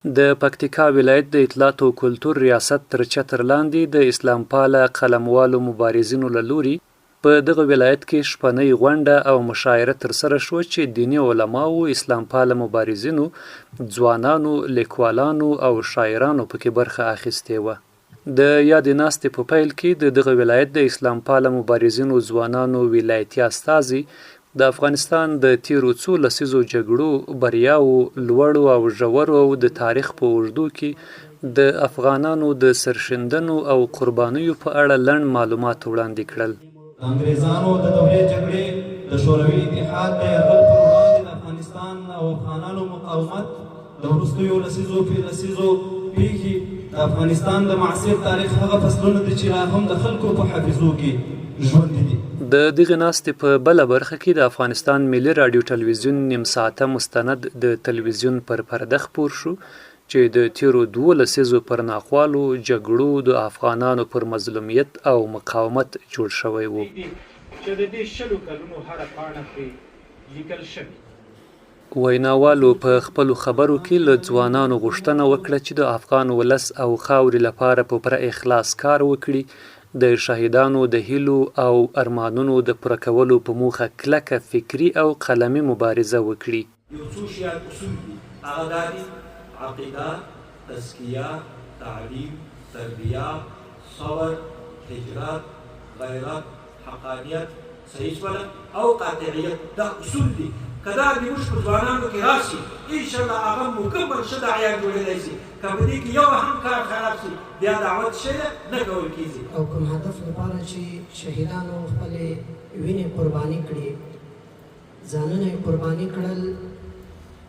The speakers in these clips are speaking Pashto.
د پکتیکا ولایت د اطلاعاتو او کلتور ریاست تر چتر لاندې د اسلامپاله قلموالو مبارزینو له لوري په دغه ولایت کې شپنۍ غونډه او مشاعره ترسره شوه چې دیني علماوو، اسلامپاله مبارزینو، ځوانانو، لیکوالانو او شاعرانو پکې برخه اخیستې وه. د یادې ناستې په پیل کې د دغه ولایت د اسلامپاله مبارزینو ځوانانو ولایتي استازي د افغانستان د تېرو څو لسیزو جګړو، بریاوو، لوړو او ژورو او د تاریخ په اوږدو کې د افغانانو د سرښندنو او قربانیو په اړه لنډ معلومات وړاندې کړل. د انګرېزانو د دورې جګړې، د شوروي اتحاد د یرغل پر وړاندې د افغانستان او افغانانو مقاومت، د وروستیو لسیزو لسیزو پیښې د افغانستان د معاصر تاریخ هغه فصلونه دي چې لا هم د خلکو په حافظو کې ژوندي دي. د دغې ناستې په بله برخه کې د افغانستان ملي راډیو ټلویزیون نیم ساعته مستند د تلویزیون پر پرده خپور شو چې د تېرو دوو لسیزو پر ناخوالو، جګړو، د افغانانو پر مظلومیت او مقاومت جوړ شوی و. چې د دې شلو کلونو هره پاڼه پرې لیکل شوې. ویناوالو په خپلو خبرو کې له ځوانانو غوښتنه وکړه چې د افغان ولس او خاورې لپاره په پوره اخلاص کار وکړي، د شهیدانو د هیلو او ارمانونو د پوره کولو په موخه کلکه فکري او قلمي مبارزه وکړي. یو څو شیان اصول دي هغه دا دي، عقیده، تزکیه، تعلیم، تربیه، صبر، هجرت، غیرت، حقانیت، صحیح شوله، او قاطعیت دا اصول دي که دا د موږ په ځوانانو کې راشي ان شاء الله هغه مکمل ښه داعیان جوړېدای شي که په دې کې یو هم کار خراب شي بیا دعوت ښه ده نه کول کېږي. او کوم هدف لپاره چې شهیدانو خپلې وینې قرباني کړې، ځانونه یې قرباني کړل،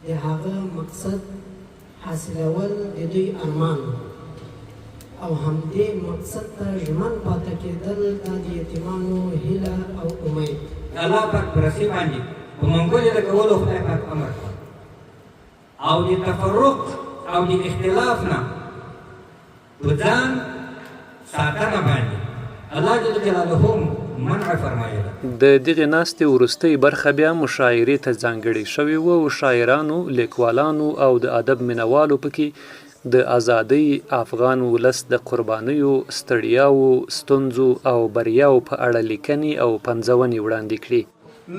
د هغه مقصد حاصلول د دوی ارمان وو او همدې مقصد ته ژمن پاته کېدل دا د یتیمانو هیله او امید. د الله پاک په رسۍ باندې په منګولې لګولو خدای پاک امر کړی او د تفرق او د اختلاف نه په ځان ساتنه باندې الله جل جلاله منع فرمایله. د دغې ناستې وروستۍ برخه بیا مشاعرې ته ځانګړې شوې وه او شاعرانو، لیکوالانو او د ادب مینه والو پکې د ازادۍ، افغان ولس د قربانیو، ستړیاوو، ستونزو او بریاوو په اړه لیکنې او پنځونې وړاندې کړې.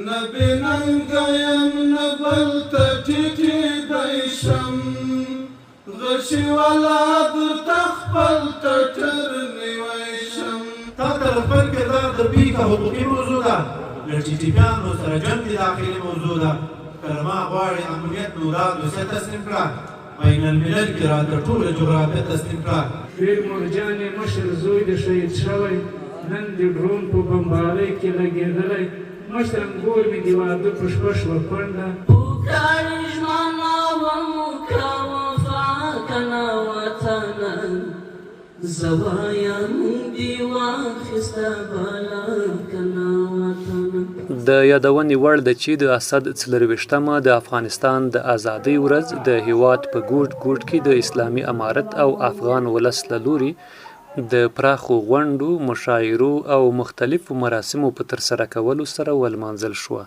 نه بې ننګه یم نه بل ته ټیټېدی شم. غشي ولا درته خپل ټټر نیوی شم. تا ته له خپل کردار د پیښه حقوقي موضوع ده له ټي ټي پیانو سره جنګ دې داخلي موضوع ده که له ما غواړې امنیت نو دا دوسیه تسلیم کړه بین الملل کې راته ټوله جغرافیه تسلیم کړه. وې مورجانې مشر زوی دې شهید شوی نن د ډرون په بمبارۍ کې لګېدلی مشره مور مې د واده په شپه شوه کونډه. وکړې ژمنه ومو کړه وفا کنه وطنه زه وایم موږ دې واخیسته بلا کنه وطنه. د یادونې وړ ده چې د اسد څلورویشتمه د افغانستان د ازادۍ ورځ د هیواد په ګوټ ګوټ کې د اسلامي امارت او افغان ولس له لوري د پراخو غونډو، مشاعرو او مختلفو مراسمو په ترسره کولو سره ولمانځل شوه.